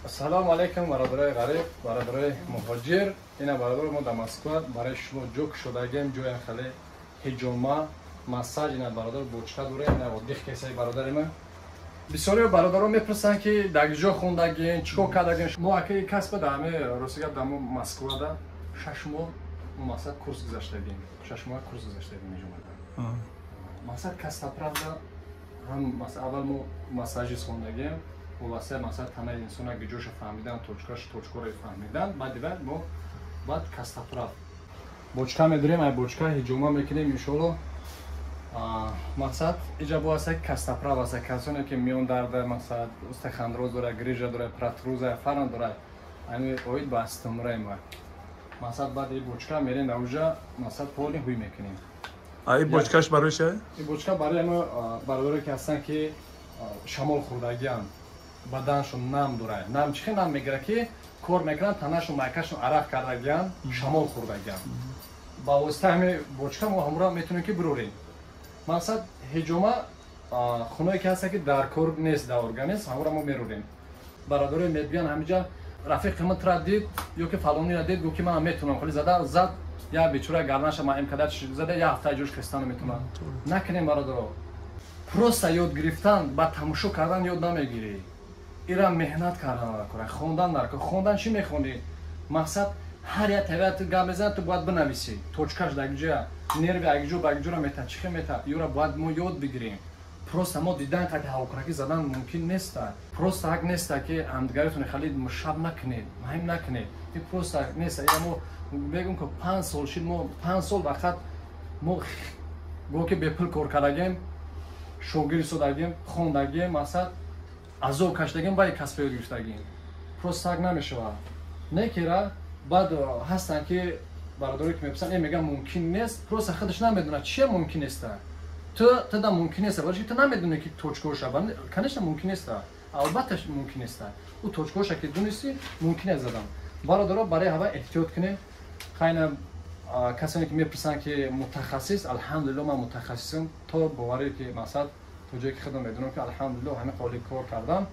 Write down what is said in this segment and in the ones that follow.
Ассалому алайкум, бародарои ғариб, бародарои муҳоҷир. Ина бародаро, мо дар Москва барои шумо ҷо кушодагем, ҷоя хеле ҳиҷома, массаж. Ина бародар бочка дорем, ина оддих кесаи бародари ман. Бисёрио бародаро мепурсанд, ки дар ҷо хондагем, чӣ кор кардагем. Мо акаи касба дар ҳаме рости гап дар мо Москвада 6 моҳ мо мақсад курс гузаштагем. 6 моҳ курс гузаштагем ҳиҷомада. Мақсад костоправда ҳам аввал мо массажист хондагем, вобаста мақсад танаи инсона гиҷоша фаҳмидан, точкаш, точкаро фаҳмидан. Баъди баъд мо баъд костоправ бочка медорем, ай бочка ҳиҷома мекунем, иншоалло. Мақсад иҷа бо аста костоправ аста, касоне ки миён дарда, мақсад остеохондроз дора, грыжа дора, протрузия, фаран дора, ами оид ба стумраи ма. Мақсад баъди бочка мерем дар уҷа, мақсад поли ҳуй мекунем. А ин бочкаш барои чи? Ин бочка барои мо бародаре ки ҳастанд, ки шамол хӯрдагианд, баданшон нам дорад. Нам чӣ хел нам мегирад, ки кор мекунанд, танашон, майкашон арақ кардагианд, шамол хӯрдагианд. Ба воситаи ҳами бочка мо ҳамура метавонем ки бирорем. Мақсад ҳиҷома хуное ки ҳаста, ки дар кор нест дар организм, ҳамура мо мерорем. Бародаре мебиён ҳамиҷа, рафиқи ман тра дид ё ки фалонира дид, гуфт ки ман метавонам. Хеле зада зад, я бечора гарнаша маим кадар зада, я ҳафта ҷош хестан метавонад. Накунем, бародаро, просто ёд гирифтан ба тамошо кардан ёд намегирӣ. Ира меҳнат кардан даркор, хондан даркор. Хондан чӣ мехонӣ? Мақсад ҳар як табиат гап мезанад, ту бояд бинависӣ точкаш дар ҷоя, нерви агиҷо ба агиҷора мета, чӣ хел мета, юра бояд мо ёд бигирем. Просто мо дидан қати ҳавокаракӣ задан мумкин неста. Просто ҳак неста, ки ҳамдигаритон хеле мушаб накунед, маҳим накунед. И просто неста. Ира мо мегӯм, ки 5 сол шид, мо 5 сол вақт мо гӯ ки бепул кор кардагем, шогирд истодагем, хондагем, мақсад азоб кашидагем, баъди касба ёд гирифтагем. Просто так намешавад. Не кира баъд ҳастанд, ки бародаре ки мепурсанд, э мегӯям, мумкин нест. Просто худаш намедонад чия мумкин неста. Ту тада мумкин неста, барои ки ту намедонӣ, ки точкаоша. Конечно, мумкин неста, албатта мумкин неста. Ӯ точкаоша ки донисти, мумкин аст задан. Бародаро, барои ҳава эҳтиёт кунед. Хайна касоне ки мепурсанд, ки мутахассис, алҳамдулилло, ман мутахассисам, то боварӣ ки мақсад то ҷое ки худам медонам, ки алҳамдулилло ҳамин қобили кор кардам.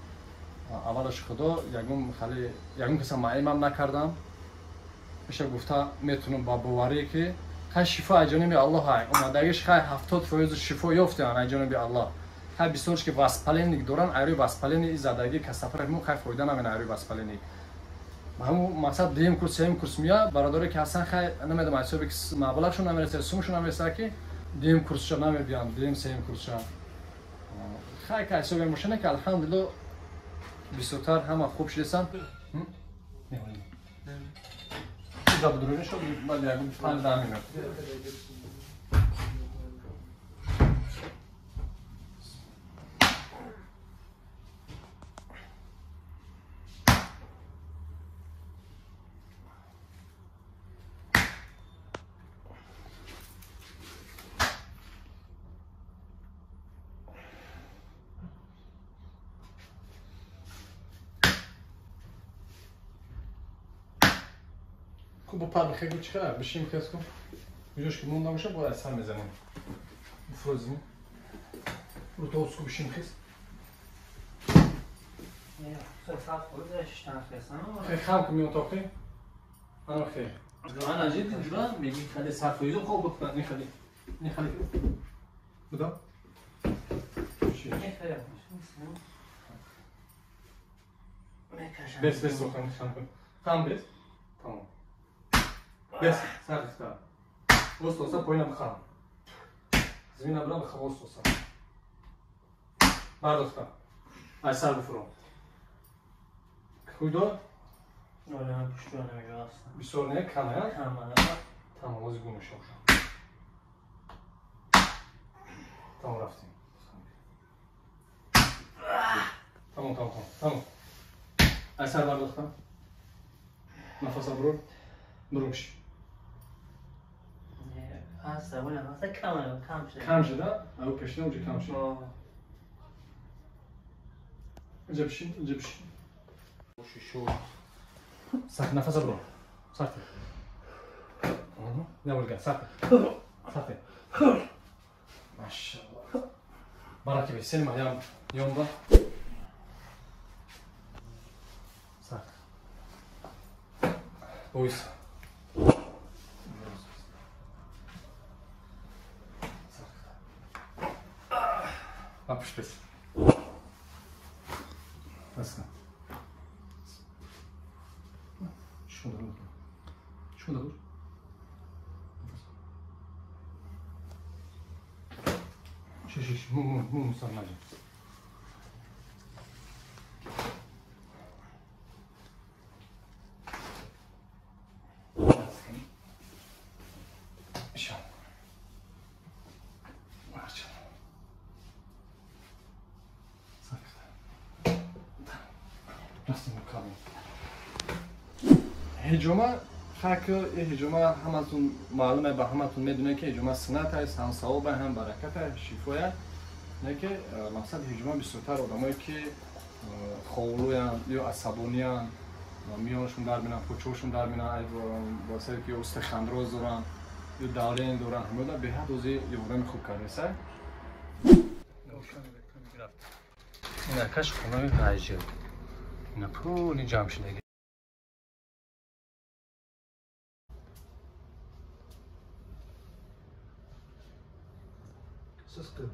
Аввалаш худо, ягон хали ягон каса маимам накардам. Иша гуфта метавонам ба боварӣ, ки хай шифо аз ҷониби Аллоҳ ай омадагиш, хай 70% шифо ёфтаанд аз ҷониби Аллоҳ. Хай бисёрш ки воспаление доранд, айрӯи воспаление задагӣ касафара мо хай фоида намена. Айрӯи воспаление ҳамун мақсад дуюм курс, сеюм курс меяд. Бародаре ки ҳастан, хай намедонам, ҳисоби ки маблағшон намерасад, сумшон намерасад, ки дуюм курсша намебиёнд, дуюм, сеюм курсша. Хай ка ҳисоби мошина, ки алҳамдулилло бисёртар ҳама хуб шудасан. Баъд ягон 5-10 минут. Хуб, пар бихел чиқа бишим, хес кун. Ҷош ки монда боша, бояд сар мезанем. Фрозим. Рутовску бишим, хес. Хе хам кун, миён тоқи. Ана хе. Ана ҷидди ҷура меги хали сарфоизо хоб бухта, не хали. Не хали. Буда? Бес, бес, хам кун. Хам бес. Тамом. Бес, сар ихта. Остоса поина бихам. Замина бира бихам остоса. Бардохта. Ай сар бифуром. Хуйдо? Бисёр не, кам, я? Тамом, ози гум мешавам. Тамом, рафтем. Тамом, тамом, тамом. Тамом. Ай сар бардохта. Нафаса бурур. Буруш. Кам шуда? Ау пешина уҷа кам шуда. Инҷа бишин, инҷа бишин. Сахт нафаса бурур. Сахт. Не сахт. Сахт. Машаллах. Бараки бе, сени ям ёнда. Ойс. Апушпес. Şunu da vur. Şunu da vur. Şu mum sarmacı. Ҳиҷома хаки ҳиҷома ҳаматун маълуме, ба ҳаматун медонед, ки ҳиҷома суннат аст, ҳам савоб, ҳам баракат, шифоя. Не ки мақсади ҳиҷома бисёртар одамое ки ховлӯянд ё асабониянд, миёнашон дар менанд, пӯчошон дар менанд, босаре ки ё устухандроз доранд ё давление доранд, ҳамода беҳад ози ёрдами хуб кардеса. Инакаш хонаи ғайҷил, ина пули ҷамъ шудаги. Сыскы.